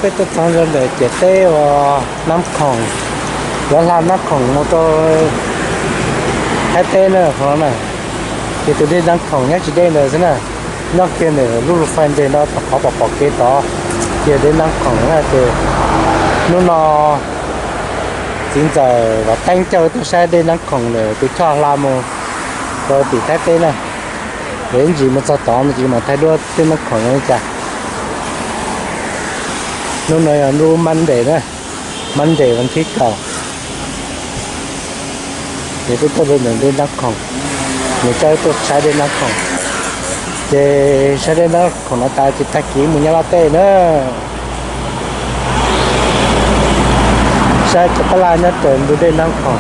Peb tuaj txog ntawm ciam teb uas Nab Khoom, lawv hla Nab Khoom mus rau Thaib teb na qhov na. Ces tus dej Nab Khoom nyob tsis deb ntawd xwb na, nyob kiag ntawm lub lus fais ntej no tom qhov pom pom kev tod, ces dej Nab Khoom na ces hnub no txiv ntxawm Vam Teeb coj tuaj saib dej Nab Khoom ntawm tus choj hla mus rau tim Thaib teb na. Ces ib ntsis mus txog tod no ces mam thaij dua dej Nab Khoom li cas. Hnub no yog hnub Monday na, Monday vas thib kaum. Ces peb tuaj rau ntawm dej Nab Khoom, nws coj tuaj saib dej Nab Khoom. Ces saib dej Nab Khoom no tas ces tag kis mus nyob Laj Teb na. Saib cov pab laj nyob raws ntug dej Nab Khoom.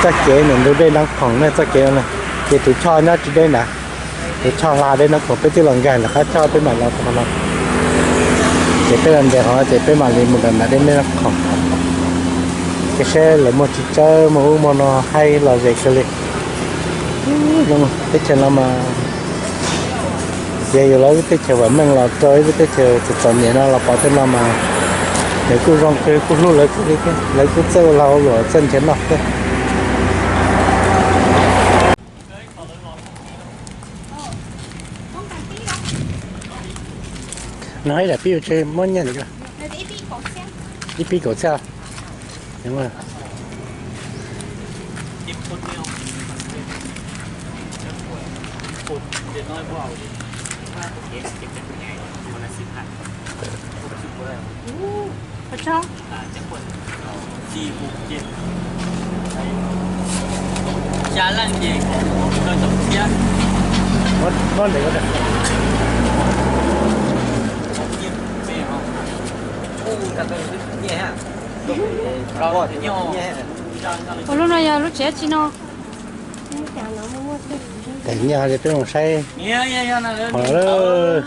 Txoj kev ntawm ntug dej Nab Khoom ne, txoj kev no, ces tus choj nyob tsis deb ntawd. Tus choj hla dej Nab Khoom peb twb los nkag lawm qab choj peb mam los txog no. Ces peb los nres qhov no ces peb mam li mus rau nram dej Nab Khoom. Ces saib lawv muaj txiv tsawb muaj ub muaj no haib los ze kawg li. Teb chaws no mas yog yus los ib lub teb chaws vam meej los rau ib lub teb chaws txom txom nyem no los pom tej no mas lawv kuj zoo kawg, kuj hlub lawv kawg li thiab, lawv kuj txawj ua lag ua luam txawj nrhiav noj thiab. No ib daim pib ua tse muab nyiaj ntawm ib pib kaum txhiab. Ua lub no yog lub tsev dab tsi no? Daim nyiaj li peb mus saib. Nyiaj rov los los?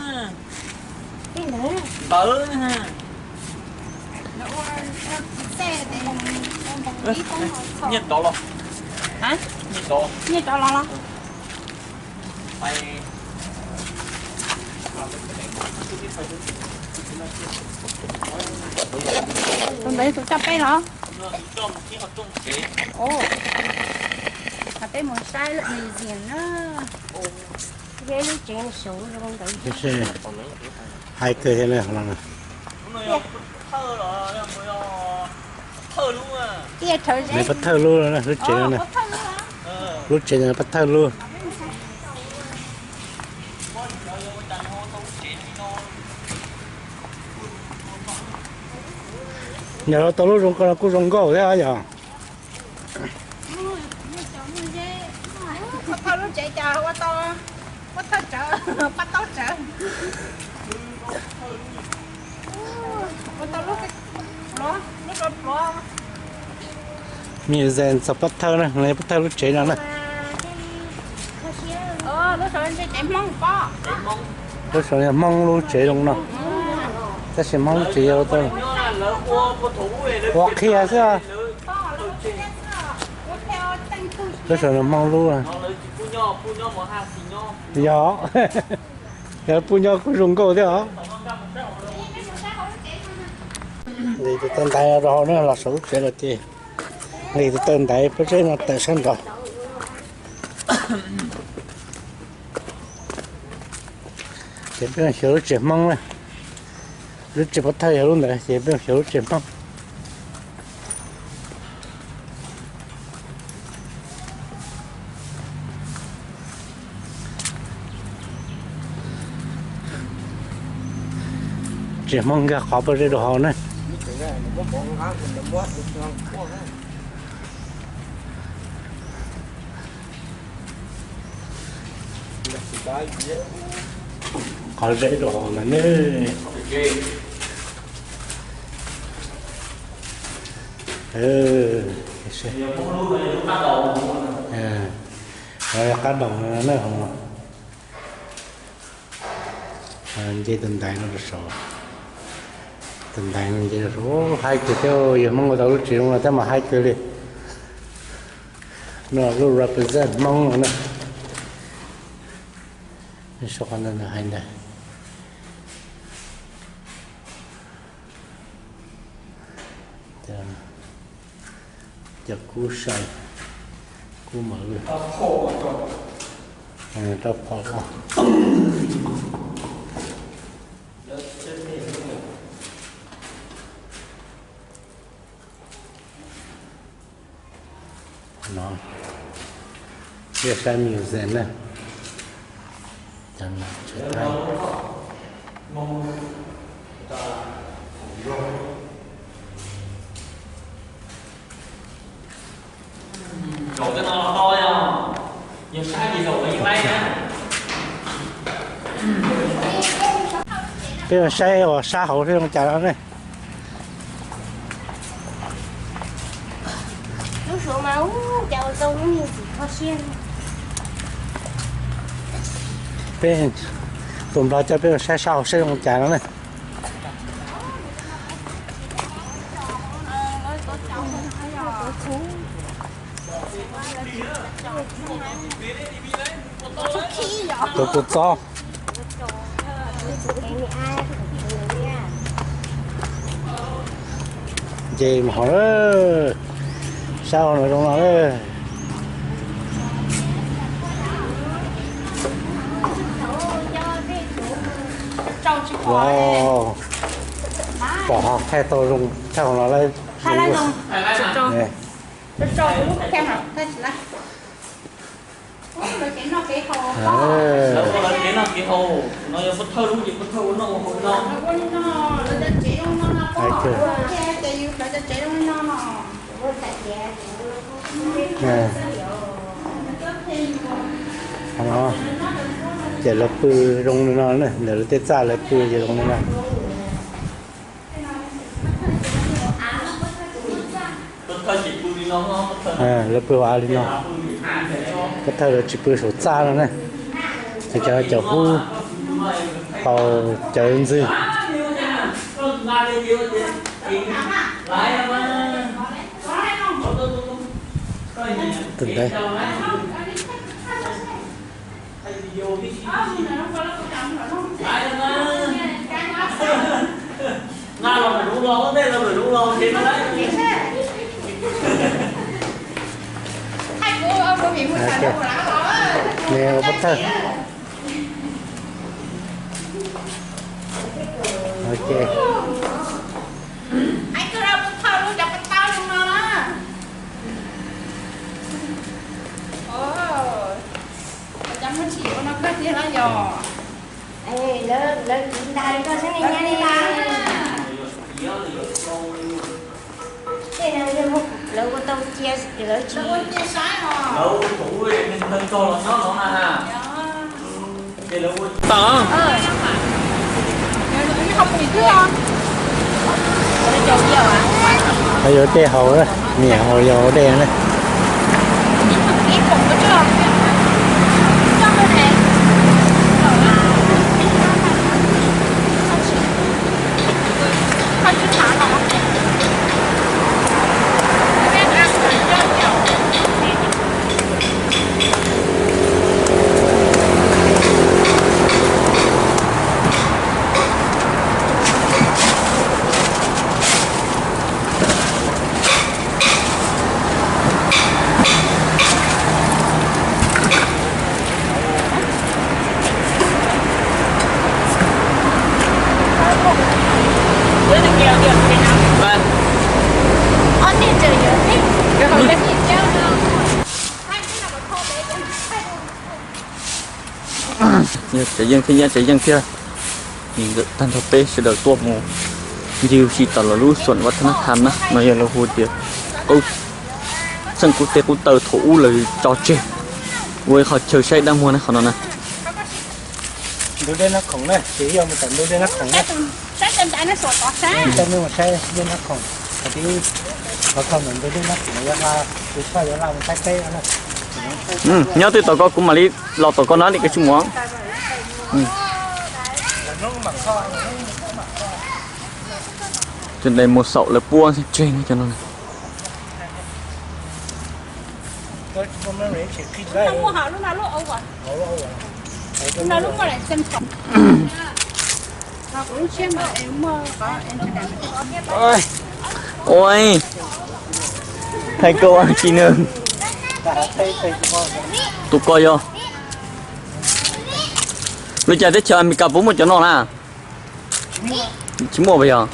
Tus ntawd tus coj peb los? Peb mus saib lub museum na. Lub tsev saud zoo ntawd. Hais kawg thiab na. Nws pab thawj lub, lub tsev no, lub tsev no pab thawj lub. Yog tau lub zoo ko no kuj zoo nkauj thiab yog. Museum txog pab thawj na, pab thawj lub tsev no na. Lub saum yog Hmoob lub tsev zoo no, tab sis Hmoob lub tsev yog ua qhia xwb. Lub saum yog Hmoob lub. Yog, yog puj nyob kuj zoo nkauj thiab os. Nqis tus taw ntaiv rau hauv na, los saum lub tsev lawm ces nqis tus taw ntaiv pob zeb no tawm sab nraud. Ces peb xyuas lub tsev Hmoob na, lub tsev pov thawj yog lub ntawd ces peb xyuas lub tsev Hmoob. Tsev Hmoob nkag qhov pob zeb rau hauv na. Qhov zeb rau hauv ntawd ne. Qhov qab daus na. Nce tus ntaiv no rau saud. Tus ntaiv no nce rau saud, haib kawg thiab, yog Hmoob ua tau lub tsev zoo no thiab mas haib kawg li. No lub represent Hmoob no na. Sau qhov ntawd nws hais ntawd. Cov kub sau, kub mos lwj, rau phom. No, peb saib museum na. Cov no tsis tau. Peb mus saib uas sab hauv seb zoo cas no ne. Peb, tus nplog coj peb mus saib sab hauv seb zoo cas no ne. Tus tus txob. Nce mus hauv lawm, sab hauv no zoo no lawm. Wow, pom thaij tau zoo tshaj hauv no lawm. Ces lawv pw zoo li no, ntawm lawv tej txaj lawv pw ces zoo li no. Lawv pw ua li no, pov thawj lawv tsis pw saum txaj no na, ces cov cov hub tau cawv ntxwg. Tus ntawd. Nws ua pov thawj. Ok. Lawv ua tau cia lawv tsis tau. Lawv yuav dej haus, niam haus yau dej na. Yog tsev yeej thiab nyab tsev yeej thiab. Tag nrho peb sawv daws tuaj mus ncig ua si tom lawv lub xoom vaj thab nab tham na, no yog lawv hu tias qub, txheej qub teg qub taw thaum ub lawv tso tseg ua ib qho chaw saib dab muag na qhov no na. Ntug dej Nab Khoom na, ces yog mus tom ntug dej Nab Khoom na. Coj nej mus saib dej Nab Khoom, qhov twb qhov thaum ntug dej Nab Khoom yog hla, tus tshoj yuav hla mus saib teb na. Nyob twg tom ko kuv mam li los tom ko no nim koj tsis mus. Cov ntawd mus xaum lawv puab tseg cov no. Ua, thaij koj tsis nws. Tus ko yog, lub cas teb chaws Amelikas puas muaj cov no na? Tsis muaj puas yog?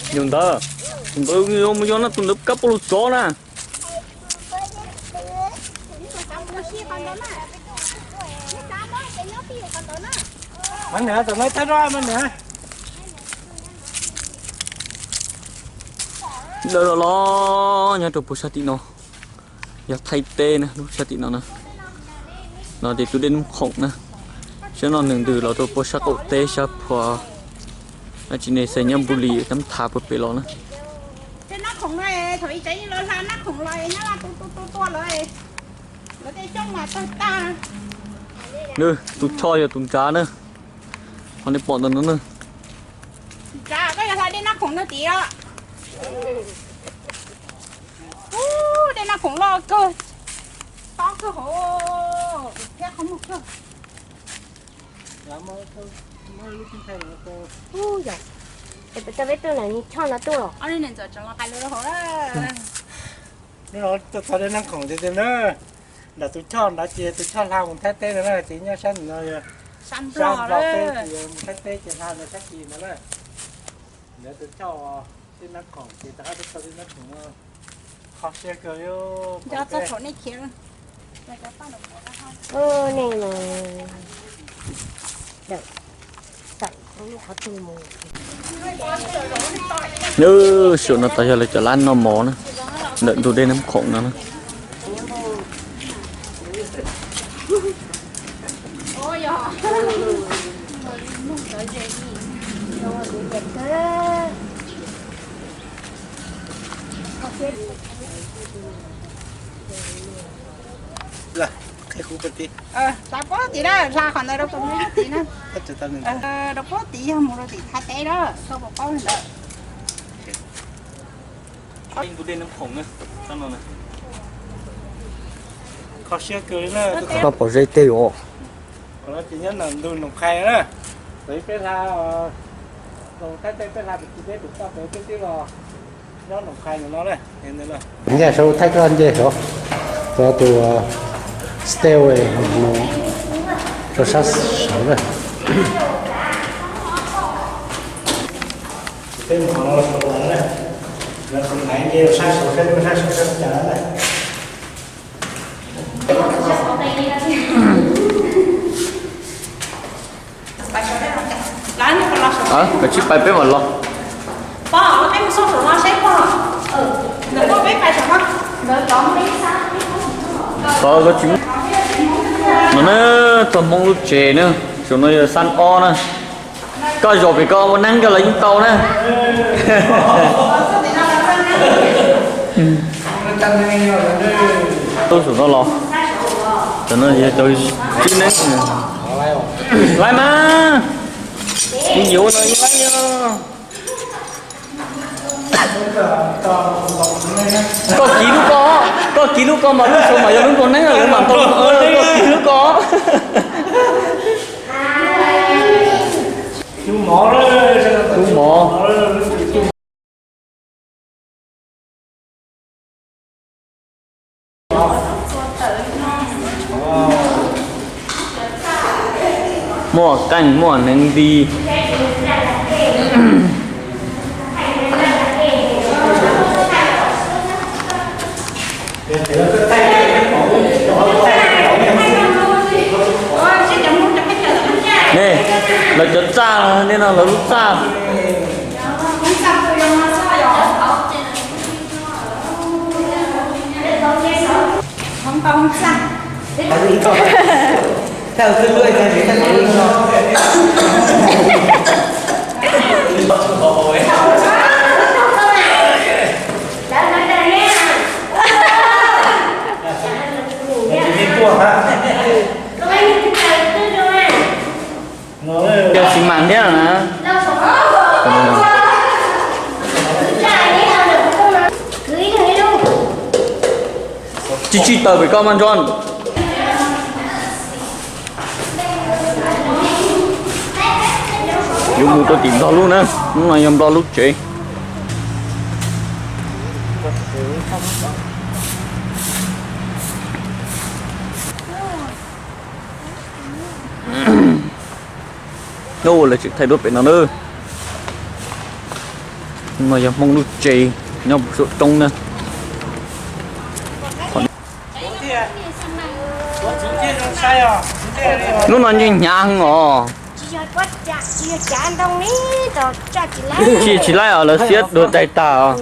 Yog ntawd, tus ntawd mus yog na, tus ntawd kab poj lug tsov na. Dawm los los nyob rau puag sab tim no, yog Thaib teb na, lub sab tim no na. No ces tus dej Nab Khoom na, sab no nws ntws los rau puag sab qaum teb sab puag, tsis ne xav nyob Npus Lis tab thab puag pem los na. Nws tus choj yog tus ntsav na, ho nej pom ntawm no na. Ntsav koj yog hla dej Nab Khoom no tiag. Ub, dej Nab Khoom loj kawg, tob kawg hauv thiab qhov muag kawg. Ub, yog peb tuaj na, nws choj no tuaj los. Ntxawm tseem los qais lus rau hauv na. Tuaj txog dej Nab Khoom tiag tiag na. Nram tus choj nrad ces tus choj hla mus Thaib teb no na, ces nyob sab ntawm no yog sab Nplog teb, ces mus Thaib teb ces hla ntawd sab kis ntawd na. Ntawd tus choj dej Nab Khoom ces rov qab tuaj txog dej Nab Khoom no. Kho siab kawg li. Nco txog thaum nej khiav. Nws saum no tod yog lawv cov lab noj mov na, ntawm ntug dej Nab Khoom no na. Xav paub tim na, hla qhov ntawd rau puag tid na. Rau puag tid yog mus rau tim Thaib teb na, koj puas paub li ntawd. Kho siab kawg li na. Koj pom zeb teb os. Qhov no ces nyob nram ntug Noom Qhais na. Pem peb hla, Thaib teb peb hla pem tsis deb pem toj pem peb twb los nyob Noom Qhais no na. Nce saud thaij koj nce saud, tus stairway mus rau sab saud na. Peb mus qhov no los saud na. Lawv tus naiv nce rau sab saud saib sab saud sab cas na. Kav tsij pais peb mam los. Tod koj tsis, no na, txog Hmoob lub tsev na, saum no yog xab ob na. Koj zaum pem koj ua neeb koj los yeej tau na. Tub saum no los, cov no yog cov tsib neeb. Laib mas, kuv nyiam ua no yeej laib li. Koj kiv lub ko, koj kiv lub ko mas lub saud mas yog lub ntuag neeb lawv mam tau. Koj kiv lub ko. Lub mov. Muaj qeej muaj hneev nti. Ne, lawv cov txaj ne no, lawv lub txaj. Tsis tsis tawm pem ko mas Nrog. Yuav mus rau tim Nplog lub na, hnub no yog Nplog lub tsev. Lawv tseem thaij duab pem no na. No yog Hmoob lub tsev nyob puag saum roob na. Hnub no nce hnyav heev os. Tsis tsis laib os, lawv xiab dua daig tag os.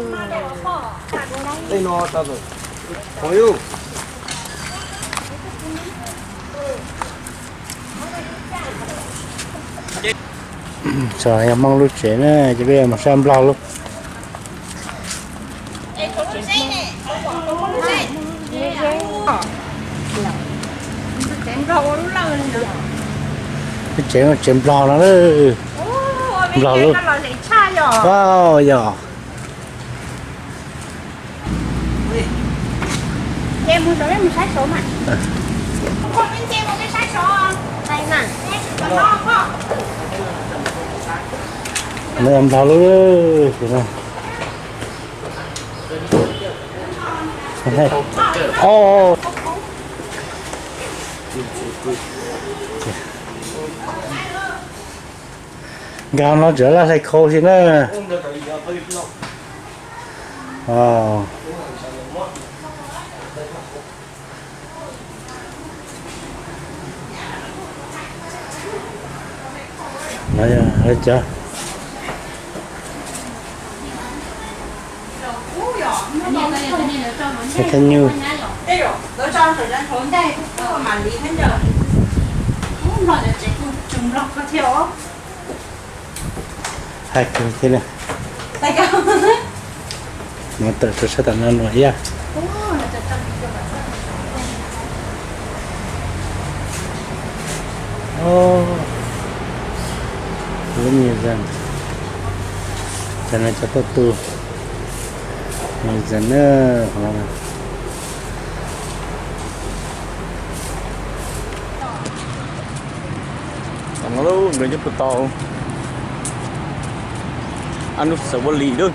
Yog Hmoob lub tsev na, ces peb mus saib Nplog lub. Lub tsev, tsev Nplog no, Nplog lub. Yog Nplog lub. Nkag no tseem laj hlais khau xwb na. Cov, cov nyuj. Hais kawg thiab na. Mus tawm rau sab tom no no ib yam. Lub museum, cov no cov tuaj tu museum na, qhov no. Qhov no nkawd nyob puag tod, Ab Nub Xav Vaj Lis lawm.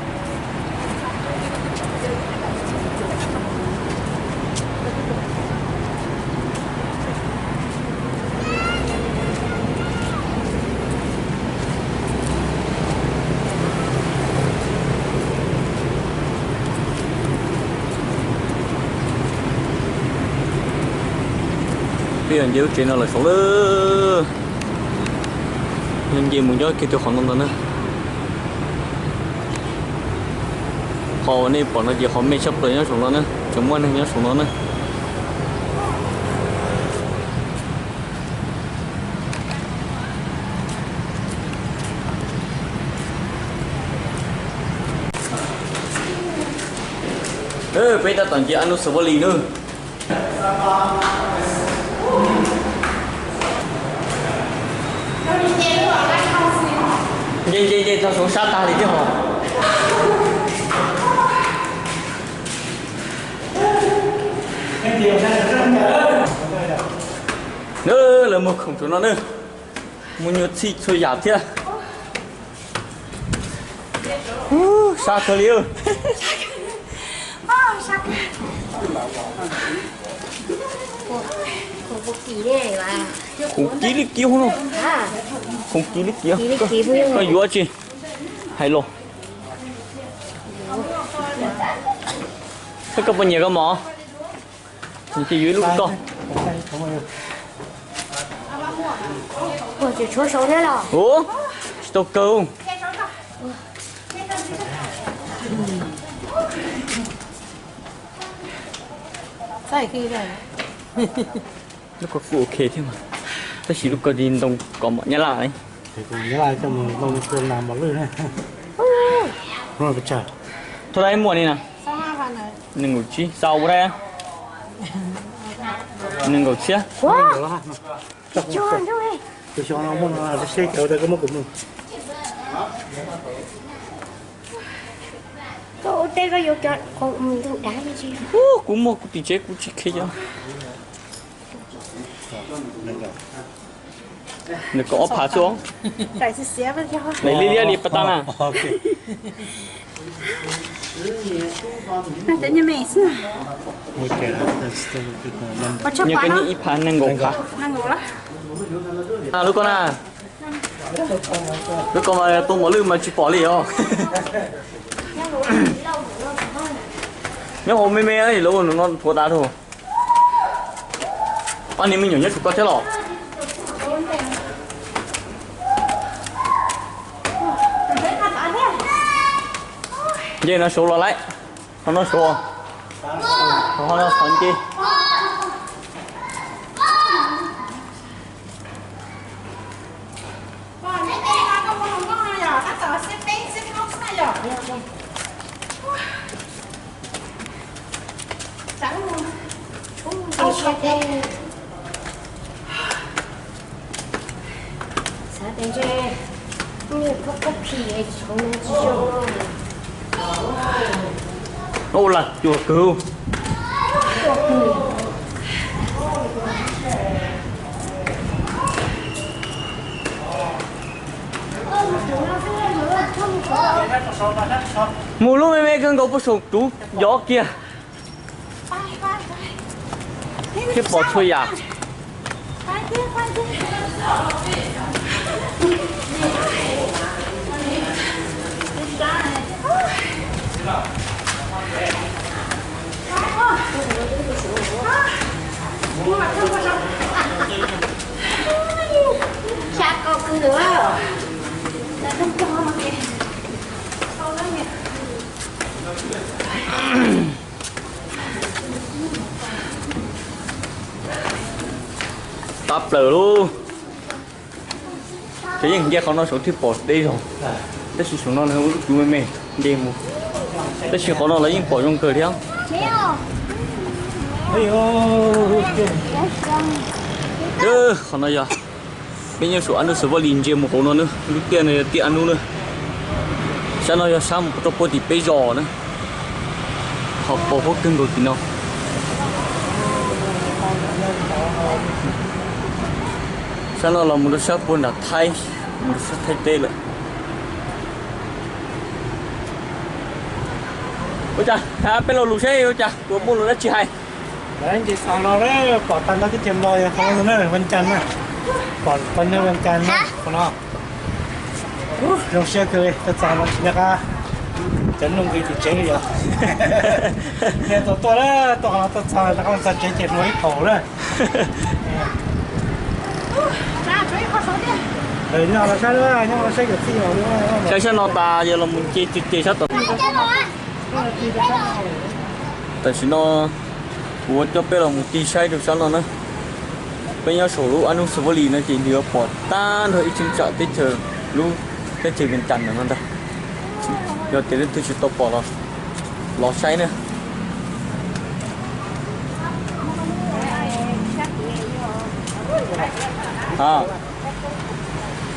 Peb yog nce lub tsev no lawm saud lawm. Yog nce mus nyob kiag rau qhov no ntag na. Qhov uas nej pom no ces qhov me tshaj plaws nyob saum no na, tseem muaj neeg nyob saum no na. Peb tab tom nce Ab Nub Xav Vaj Lis na. Nce nce nce tau saum sab tag li thiab hos. Lawv muag khoom saum no na, muaj nyuag txhij txhua yam thiab. Sab kawg li. Khoom kiv li kiv no. Khoom kiv li kiv. Koj yuav tsi? Hais los. Koj puas nyiam koj mov? Nws cia yuav ib lub koj. Ua, tsis tau kawg. Lub koj kuj ok thiab mas, tab sis lub koj li ntoo kom mom Nyab Laj li. Thaum lawv muaj li na, nees nkaum tsib, xaus ua dab, nees nkaum txhiab. Koj ua teb koj yuav cov ntug dav li tsis yog? Ub, kuv muag kuv tim tsev kuv tsis khev cov. Nws kom ob phav xwb os. Daim xiav xiav li liab li pas tas na. Nws kom nyiaj ib phav nees nkaum phav. Lub ko na, lub ko mas tua mos lwj mas tsis pom li os. Nyob hauv me me lawv ua no thuav dav dhau. Ob niag me nyuam nyob tsum koj thiab los? Nce no saud los lawm. Qhov no saud. Qhov no qhov nce. Ua las cuag kawg. Mus lub me me kawg nkaus puag saum ruv yov kiag. Thiab pom txhua yam. Tab plaws lauj. Ces yeej nce qhov no saud thiaj pom deb zog. Tab sis saum no lub cuv me me, nce mus. Tab sis qhov no lawv yeej pom zoo kawg thiab. Qhov no yog peb nyob saum Ab Nub Xeem Vaj Lis ntsia mus hauv no na, lub tiaj no yog tiaj Ab Nub na. Sab no yog sab mus rau puag tim peb zos na. Qhov pos huab kawg nkaus tim no. Sab no los mus rau sab puag nram Thaib, mus rau sab Thaib teb lawm. Ua cas, peb lo lus seb ua cas puas muaj lus dab tsi hais. Nce xov no pom tag nrho teb chaws Nplog yog qhov no na, Vaj Cas na. Pom qhov no Vaj Cas na, qhov no. Zoo siab kawg li, tuaj txog no tsis nco qab cov nuj nqis tim tsev li os. Niag tuaj tuaj, tuaj qhov no tuaj txog rov qab txog tsev ces hluas ib phaum lawm. Saib sab no tas yog los mus nce ces sab tod. Tam sim no kuv coj peb los mus tig saib rau sab no na. Peb nyob saum lub Ab Nub Xeem Vaj Lis no ces nws yuav pom tag nrho ib cheeb tsam teb chaws, lub teb chaws Vias Cas no ntag. Yog tias leej twg tsis tau pom los, los saib na.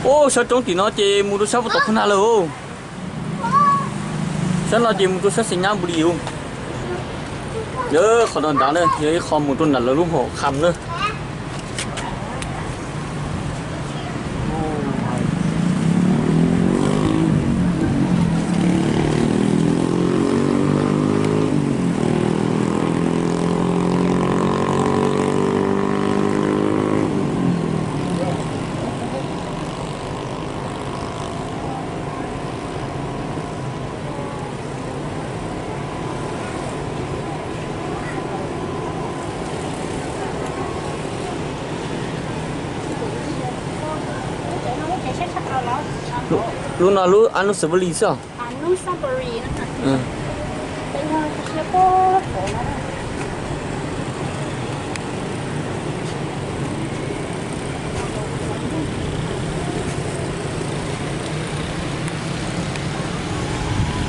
Ub, sab roob tim no ces mus rau sab puag tom Phuj Nag lawm. Sab no ces mus rau sab Xais Nyab Npus Lis. Qhov no nrad na yog ib qho mus rau nram lawv lub hauv kham na. Lub no lub Ab Nub Xeem Vaj Lis xwb.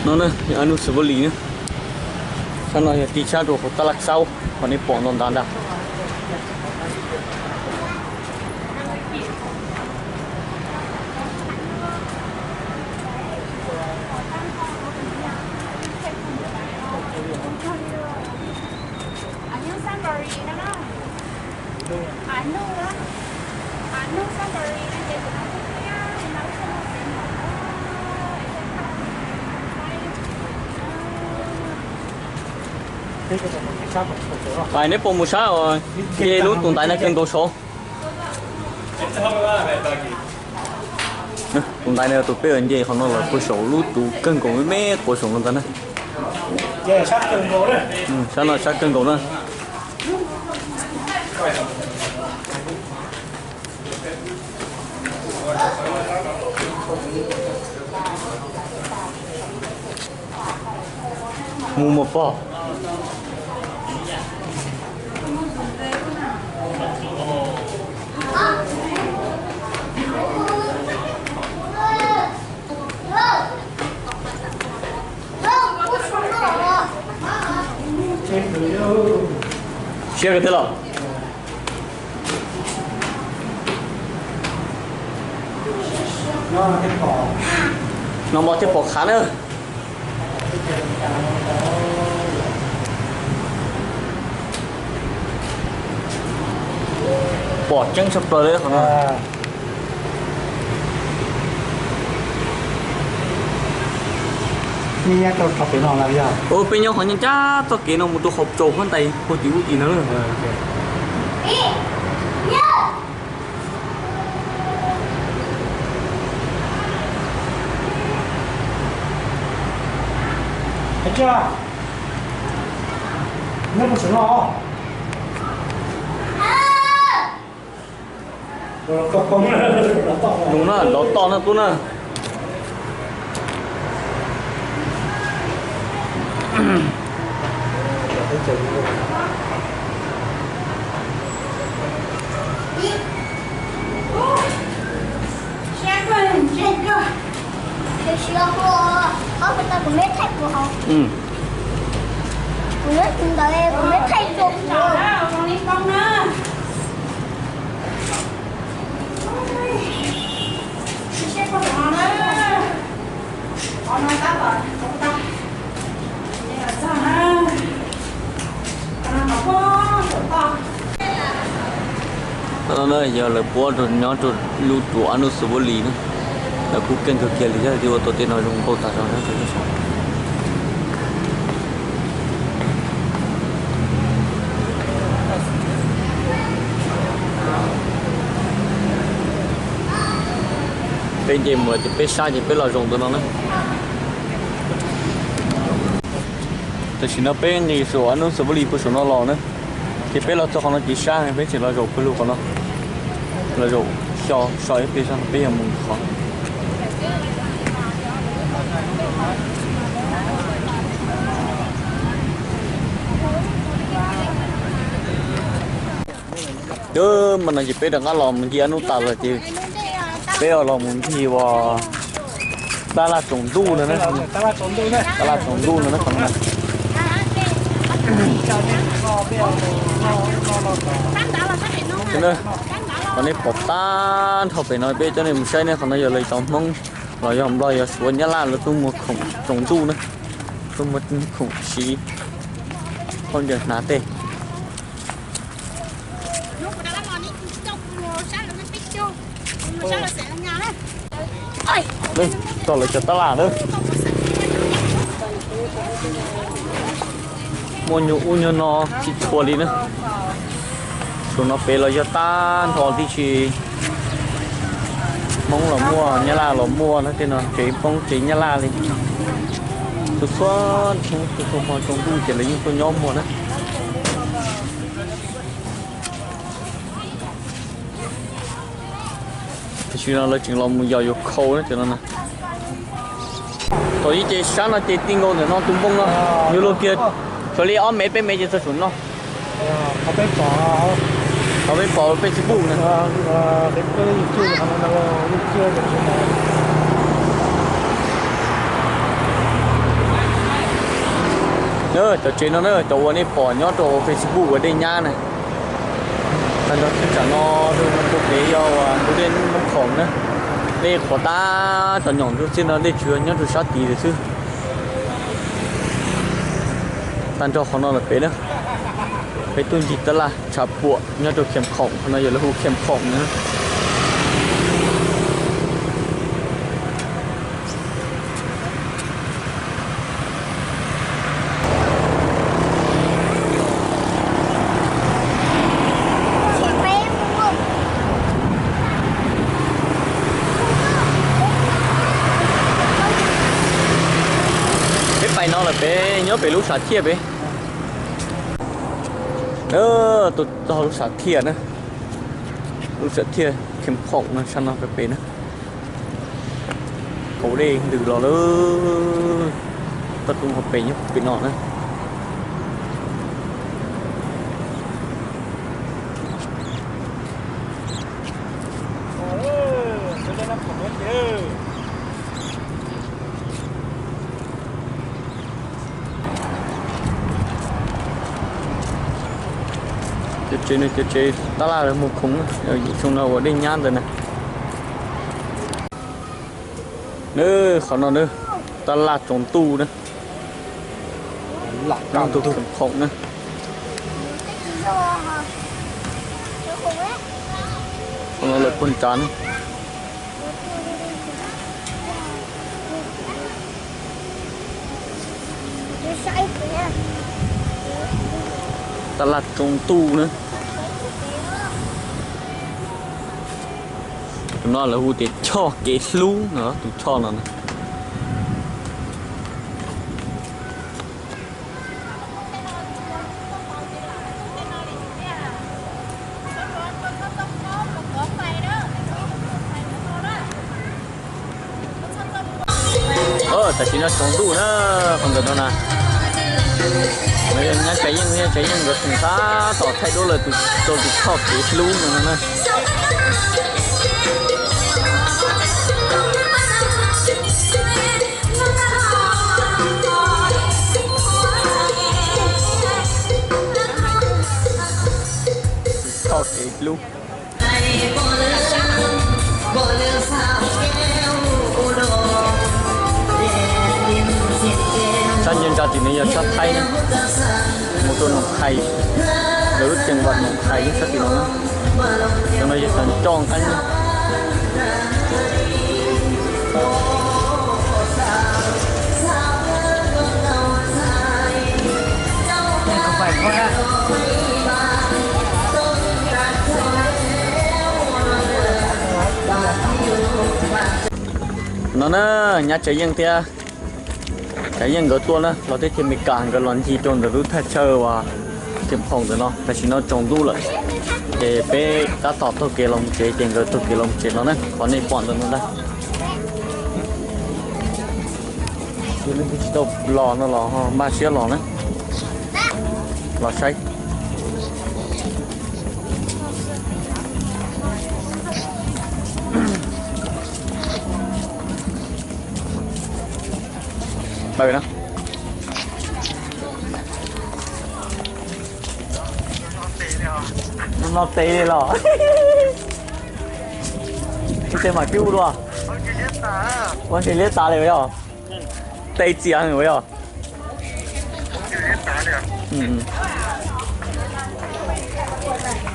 No na, Ab Nub Xeem Vaj Lis na. Sab no yog tig sab rau hauv Tab Laj Xaub, qhov nej pom no ntag ntag. Pais neb puas mus sab os, nce lub tus ntaiv no kawg nkaus saud. Tus ntaiv no tus peb nce qhov no los puag saum lub tus kawg nkaus me me quas saum no ntag na. Sab no sab kawg nkaus na. Mus mus pog. Siab kawg thiab los? No mas thiaj pom qhav na. Pom tseeb tshaj plaws li qhov no. Ua peb nyob qhov ncaj ncaj txoj kev no mus rau qhov tsaus huab ntais puag tim ub tim no. Zoo na, lov toj na tub na. Yog lawv puab nyob rau lub tuam Ab Nub Xus Vab Lis na, lawv kuj keej kawg kiag li thiab, ua tau tej no zoo nkauj tas zog. Peb nce mus ces peb sab ces peb los zaum ntawm no na. Tam sim no peb nce saum Ab Nub Xus Vab Lis puag saum no los na, ces peb los txog qhov no ces sab, peb tseem los zaum pawg lug qhov no, los zaum xyo so ib pliag zog peb yuav mus qhov. Ub, mas no ces peb rov qab los mus ncig Ab Nub tas lawm ces peb los mus ncig ua Tab Laj Tsaus Ntuj no, Tab Laj Tsaus Ntuj no na. Qhov nej pom tag nrho pem no peb coj nej mus saib ne, qhov no yog lawv cov Hmoob los yog Nplog yog Suav Nyab Laj lawv tuaj muag khoom tsaus ntuj na, tuaj muag khoom siv khaub ncaws hnav tej. Txog lawv cov tab laj na. Muaj nyuag ub nyuag no tsis tshua li na. Saum no pem los yog tag nrho tib si, Hmoob los muaj, Nyab Laj los muaj na, tej no tsev Hmoob tsev Nyab Laj li. Txhua txhua Hmoob txhua txhua hmo tsaus ntuj ces lawv yeej tuaj nyob muag na. Tam sim no lawv tseem los mus yos yuav khau na cov no na. Thaum ib ce sab no ces ti nkaus ntawm no tus npoo no, yuav luag kiag tsuas li ob mev peb mev ces txog saum no. Qhov peb pom, qhov peb pom Facebook na. Cov tsev no na, cov uas nej pom nyob rau Facebook uas dej nyab na. Tag nrho thaj tsam no rau pem yog uas ntug dej Moob Khoom na. Dej qhuav tab tom nyoom ntug txij no, dej tsuas nyob rau sab tid lawm xwb. Tag nrho qhov no lawm pem na. Peb tuaj ncig taj laj tshav puam nyob rau Khiam Khoom, qhov no yog lawv hu Khiam Khoom na. Peb pais no lawm, peb nyob pem lub sam thiaj peb. Tuaj txog lub sam thiaj na, lub sam thiaj Khiam Khoom no, sab no pem pem na. Haus dej ntws los lawm, toj roob hauv pes nyob pem no na. Cov tsev no cov tsev taj laj lawv muag khoom, yim xyoo no ua dej nyab ntawd na. Nws qhov no nws taj laj tsaus ntuj na, tsaus ntuj khoom na. Qhov no lawv puag nrad na. Taj laj tsaus ntuj na. Tus no lawv hu tias choj kev hlub no, tus choj no na. Tam sim no tsaus ntuj na, qhov ntawm no na, nyab Tsav Yeej, nyab Tsav Yeej nkawd khoom tab tom thaij duab lawm rau tus choj kev hlub no na. Choj kev hlub. Sab nce ntsa tim no yog sab Thaib na, mus rau Noom Hais, lawv lub ceem vam Noom Hais lub sab tim no na. Cov no yog cov ncoj qeeb. No na, nyab Tsav Yeej thiab, Tsav Yeej nkawd tuaj na, los teb chaws Amelikas nkawd los ncig rau ntawm lub thaj chaw uas Khiam Khoom ntawm no. Tam sim no tsaus ntuj lawm, ces peb tab tom taug kev los mus tsev, ces nkawd taug kev los mus tsev no na, qhov nej pom ntawm no ntag. Tsis tau los no los ho npaj siab los na, los saib. Tawm no. No tes li los. Tes mam cub dua. Ua ntshe liab tas li yog. Tes txias yog.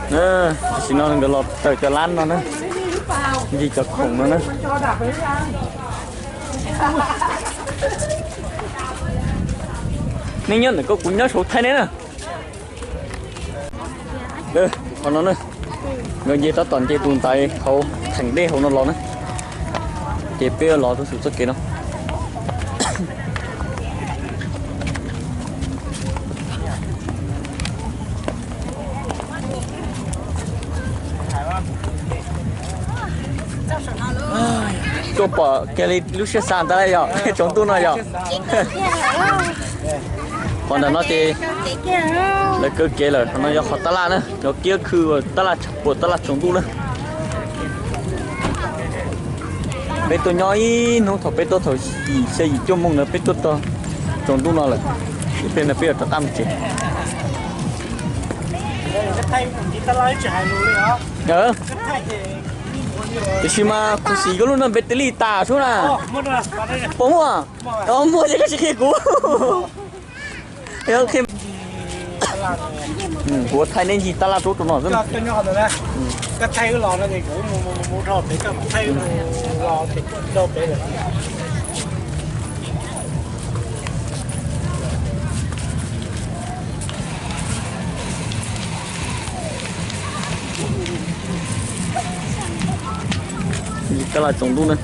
Tam sim no nkawd los tawm cov lab no na, ncig cov khoom no na. Nej nyob ntawm ko, kuv nyob saum thaij nej na. Qhov no na, nkawd nce tab tom nce tus ntaiv hauv theem dej hauv no los na, ces peb los rau saum txoj kev no. Tuaj pom kiag li lub siab xav ntawd yog tsaus ntuj no yog. Qhov ntawm no ces lawv kaw kev lawm, qhov no yog qhov taj laj na, yog kiab khw taj laj, puas taj laj tsaus ntuj na. Peb tuaj nyob ib hnub, thaum peb tuaj thaum yim xya yim cuaj moos ntawd peb tuaj txog tsaus ntuj no lawm, peb no peb yuav rov qab mus tsev. Tiam sis mas kuv siv koj lub no npe tis li tas sub na. Puas muaj? Muaj ces koj tsis qhia kuv. Kuv thaij neb ncig tab laj roob rau no xwb. Tab laj tsaus ntuj na.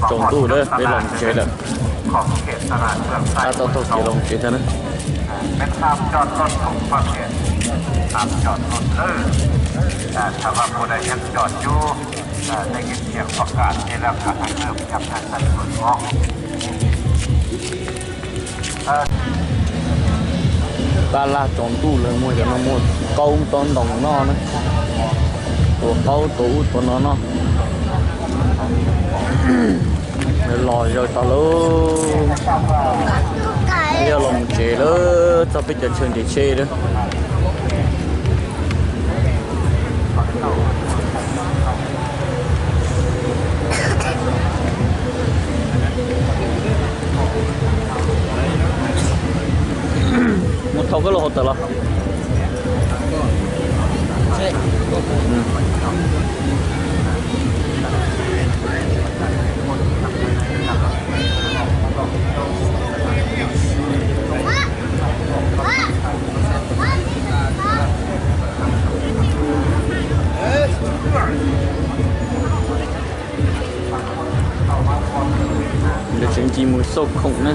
Tsaus ntuj lawm, peb los mus tsev lawm. Tab tom taug kev los mus tsev thiab na. Tab laj tsaus ntuj lawm, muaj cov no muaj qaub tob ntoo noj na, tua qaub tua ub tua no noj. Los zaws tau lawm, yog los mus tsev lawm, txog peb cov chaw nres tsheb lawm. Mus thauj koj lub hauv taws los. Lawv tseem ncig mus xauj khoom na.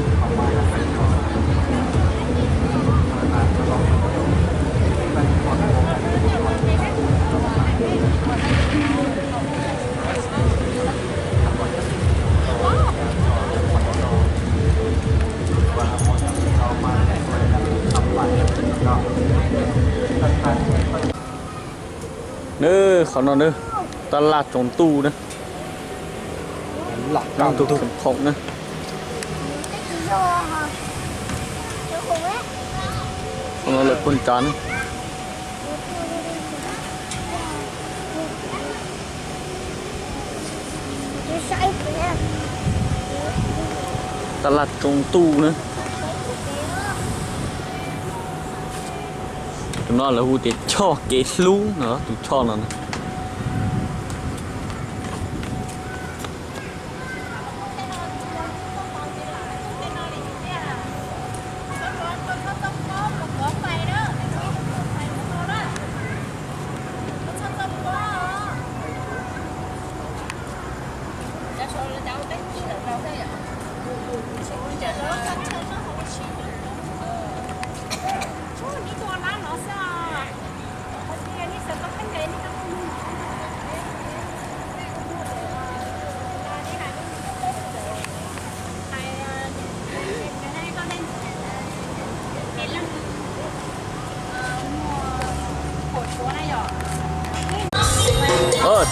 Nws qhov no nws tab laj tsaus ntuj na. Tus kheem khoom na. Qhov no lawv puag nrad na. Tab laj tsaus ntuj na. Tus no lawv hu tias choj kev hlub no, tus choj no na.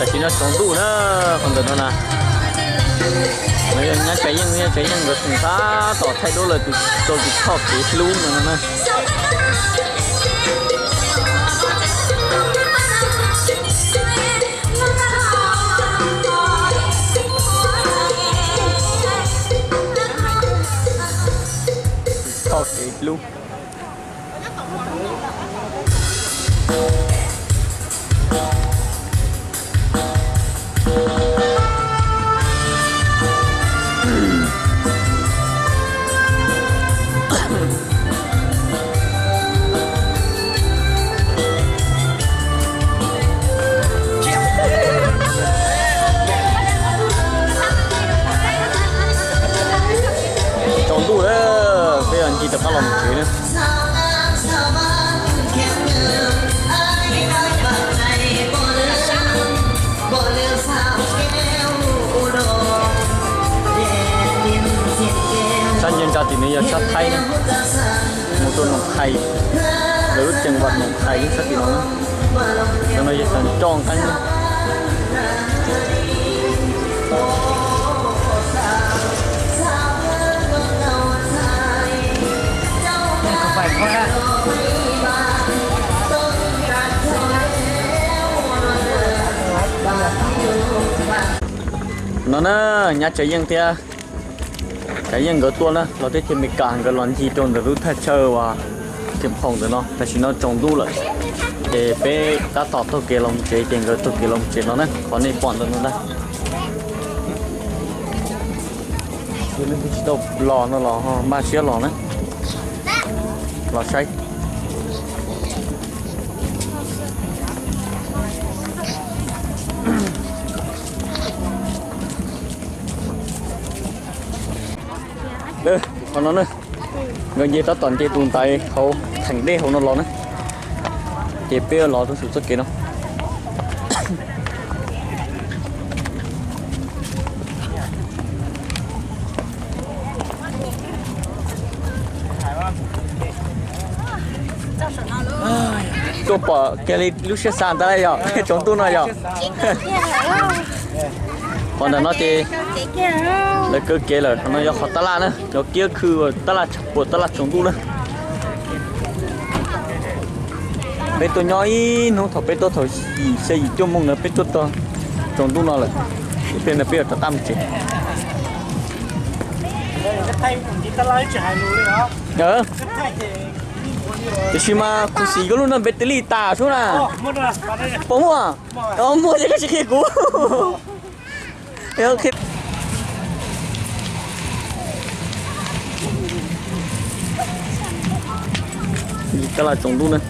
Tam sim no tsaus ntuj na, qhov ntawm no na, no yog nyab Tsav Yeej, nyab Tsav Yeej nkawd tab tom thaij duab lawm rau tus thoj kev hlub no na. Thoj kev hlub. Tsaus ntuj lawm, peb yog ncig rov qab los mus tsev na. Sab nce ntsa tim no yog sab Thaib na, mus rau Noos Khais, lawv lub ceev vaj Noos Khais sab tim no na. Cov no yog cov ncoj nqeeb na. No na, nyab Tsav Yeej thiab, Tsav Yeej nkawd tuaj na, los teb chaws Amelikas nkawd los ncig rau ntawm lub thaj chaw uas Keem Hoom ntawm no. Tam sim no tsaus ntuj lawm, ces peb tab tom taug kev los mus tsev, ces nkawd taug kev los mus tsev no na, qhov nej pom ntawm no ntag. Tsis tau los no los npaj siab los na, los saib. Qhov no na, nkawd nce tab tom nce tus ntaiv hauv theem dej hauv no los na, ces peb los rau saum txoj kev no. Tuaj pom kiag li lub siab xav ntawd yog tsaus ntuj no yog. Qhov ntawm no ces lawv kaw kev lawm, qhov no yog qhov tab laj na, cov kiab khw tab laj tshaj puas tab laj tsaus ntuj na. Peb tuaj nyob ib hnub thaum peb tuaj thaum yim xya yim cuaj moos ntawd peb tuaj txog tsaus ntuj no lawm, peb no peb yuav rov qab mus tsev. Tiam sis mas kuv siv koj lub no npe tis li tas sub na. Puas muaj? Muaj ces koj tsis qhia kuv. Tab laj tsaus ntuj na.